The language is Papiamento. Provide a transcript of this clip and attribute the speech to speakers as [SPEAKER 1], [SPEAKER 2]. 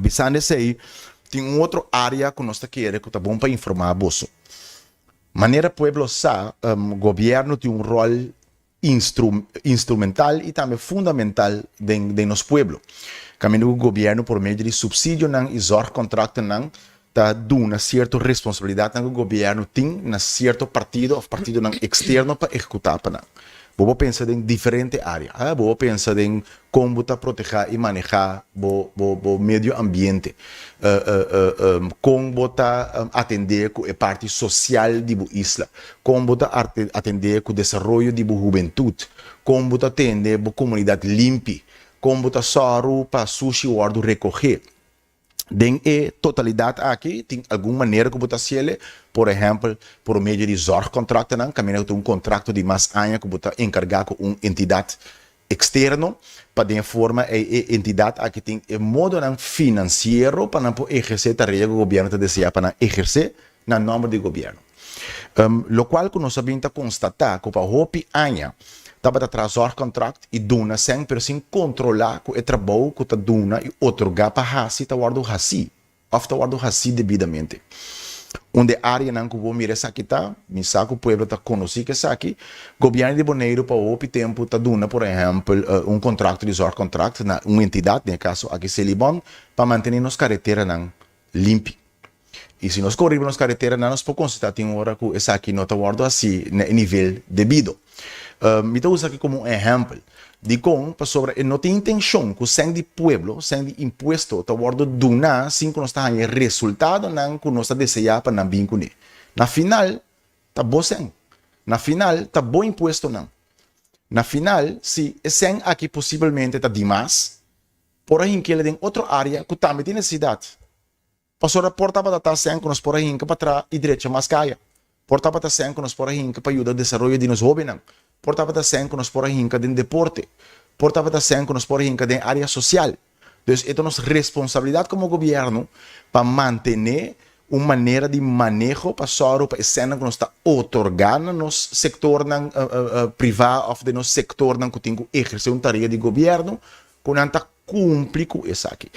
[SPEAKER 1] Bisando esei, tin un otro área ku nos ta kere ku ta bon pa informá boso. Manera pueblo sa, gobièrnu tin un ròl instrumental i tambe fundamental den nos pueblo. Kaminda ku gobièrnu por medio di supsidionan i zorgkontraktonan ta duna sierto responsabilidatnan ku gobièrnu tin na sierto partido òf partidonan eksterno pa ehekutá pa nan. Bo por pensa den diferente área. Bo por pensa den kon bo ta protehá i manehá bo medio ambiente, kon bo ta atendé ku e parti sosial di bo isla, kon bo ta atendé ku desaroyo di bo hubentut, kon bo ta tende bo komunidat limpi, kon bo ta sòru pa sushi wòrdu rekohé. Den e totalidat aki tin algun manera ku bo ta hasiel, por ehèmpel por medio di zorgkontraktonan, kaminda ku ta un kontrakto di mas aña ku bo ta enkargá ku un entidat eksterno, pa den e forma ei e entidat aki tin e modonan finansiero pa nan por ehersé tarea ku gobièrnu ta deseá pa nan ehersé na nòmber di gobièrnu. Lokual ku nos a bin ta konstatá ku pa hopi aña tabata traha zorgkontrakt i duna sèn pero sin kontrolá ku e trabou ku ta duna i otorgá pa hasi ta wòrdu hasí òf ta wòrdu hasí debidamente. Un di e áreanan ku bo mira esaki ta, mi sa ku pueblo ta konosí ku esaki, gobièrnu di Boneiru pa hopi tempu ta duna por ehèmpel un kontrakto di zorgkontrakt na un entidat, den e kaso aki Selibon, pa mantené nos kareteranan limpi. I si nos kore riba nos kareteranan nos por konstatá tin ora ku esaki no ta wòrdu hasí na e nivel debido. Mi ta usa aki komo un ehèmpel. Dikon? Pasobra e no tin intenshon ku sèn di pueblo, sèn di impuesto ta wòrdu duná sin ku nos ta haña e resultadonan ku nos ta deseá pa nan bin kuné. Na final, ta bo sèn. Na final, ta bo impuestonan. Na final, si e sèn aki posibelmente ta dimas, por a hink'el den otro área ku tambe tin nesesidat. Pasobra por tabata ta sèn ku nos por a hinka pa traha i drecha mas kaya. Por tabata sèn ku nos por a hinka pa yuda desaroyo di nos hóbennan. Por tabata sèn ku nos por a hinka den deporte. Por tabata sèn ku nos por a hinka den área sosial. Dus e ta nos responsabilidat komo gobièrnu pa mantené un manera di maneho pa sòru pa e sènnan ku nos ta otorgá na nos sektornan privá òf den nos sektornan ku tin ku ehersé un tarea di gobièrnu, ku nan ta kumpli ku esaki.